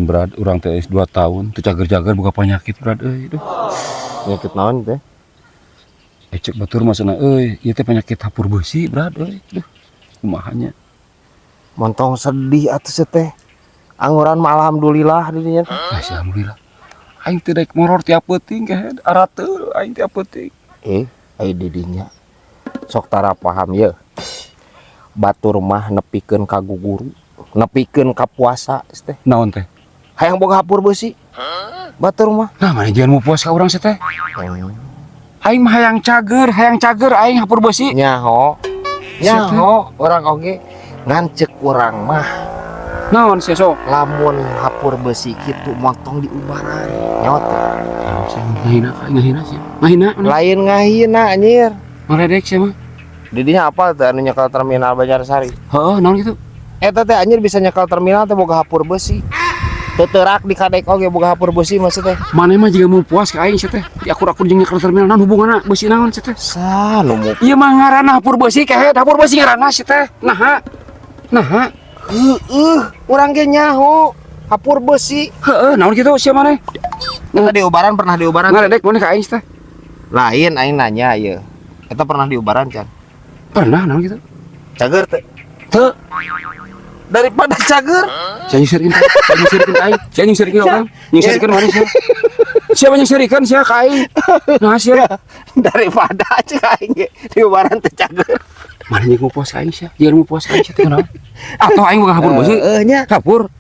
Brad, urang teh 2 tahun teu cager-cager boga penyakit, Brad, euy, duh. Penyakit naon teh? Eh, cek batur mah cenah euy, ieu teh penyakit hapur beusi, Brad, euy. Duh. Kumaha nya? Montong sedih atuh sia teh. Anguran mah alhamdulillah di dinya teh. Ah, alhamdulillah. Aing teh daek molor tiap peuting kehed, arateul aing tiap peuting. Eh, ai di dinya. Sok tara paham ye. Batur mah nepikeun ka guguru, nepikeun ka puasa teh. Naon teh? Hayang boga hapur beusi. Batur mah. Nah, maneh jangan mau puas ka urang sia teh. Aing mah hayang cager aing hapur beusi. Nyaho. Nyaho urang oge ngan cek urang mah. Naon sia sok? Lamun hapur beusi kitu montong diubaran. Nyaho teh. Ngahina, ngahina sia. Ngahina. Lain ngahina anjir. Ngaledek sia mah. Di dinya apa teh anu nyekel terminal Banjarsari? Heeh, naon kitu? Eta teh anjir bisa nyekel terminal teh boga hapur beusi. Teu teurak di kadek oge boga hapur beusi maksud teh. Maneh mah jiga mau puas ka aing sia teh. Di akur-akur jeung nyekel terminal naon hubunganna beusi naon sia teh? Sa nu mu Ieu mah ngaranna hapur beusi kehed, hapur beusi ngaranna sia teh. Naha? Naha? Heueuh, urang ge nyaho hapur beusi. Heeh, naon kitu sia maneh? Eta diubaran, pernah diubaran? Ngaledek maneh ka aing sia teh. Lain, aing nanya ieu. Eta pernah diubaran can? Pernah, naon kitu? Cager teh. Teu. Daripada cager. Sia nyingseurikeun, sia nyingseurikeun aing, sia nyingseurikeun urang, nyingseurikeun maneh sia. Siapa nyingseurikeun sia ka aing? Nah, sia. Daripada cek aing ge diubaran teh cager. Maneh jeung mau puas ka aing sia? Jeung mau puas ka aing sia teh kunaon? Atau aing boga hapur beusi? Heeh nya. Hapur.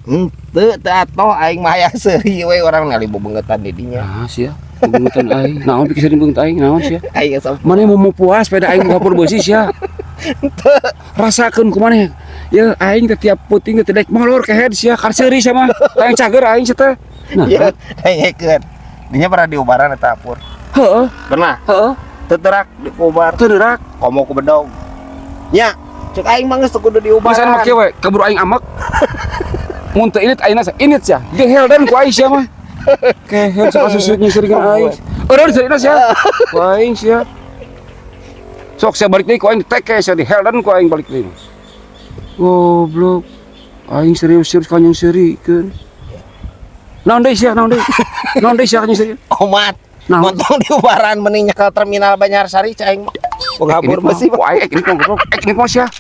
Henteu, teu atoh, aing mah hayang seuri we urang ngali bebengetan di dinya. Nah, sia. Bebengetan aing. Naon pikir sering bebengetan aing? Naon sia? Aing sok Maneh mau puas pada aing boga hapur beusi sia? Rasakeun ku maneh. Ya aing teh tiap peuting teh daek molor kehed sia, karseuri sia mah. Hayang cager aing sia teh. Nah, Ya, dengekeun. Dinya pernah diubaran eta hapur? Heeh. Pernah. Heeh. Teu terak diubar. Teu teurak. Komo ku bedog. Nya, cek aing mah geus teu kudu diubaran. Masa mah kieu we, kaburu aing amek. Mun teu init ayeuna init sia. Diheldan ku aing sia mah. Kehed sok susut nyingseurikeun aing. Eureun seurina sia. Ku aing sia. Sok sia balik deui ku aing teke sia, diheldan ku aing balik deui. Goblok. Aing serius-serius ka nyingseurikeun. Naon deui sia, naon deui? Naon deui sia nyingseurikeun? Omat. Naon? Montong diubaran mending nyekel terminal Banjarsari cek aing mah. Boga hapur beusi Ku aing ek init mah goblok. Ek init mah sia.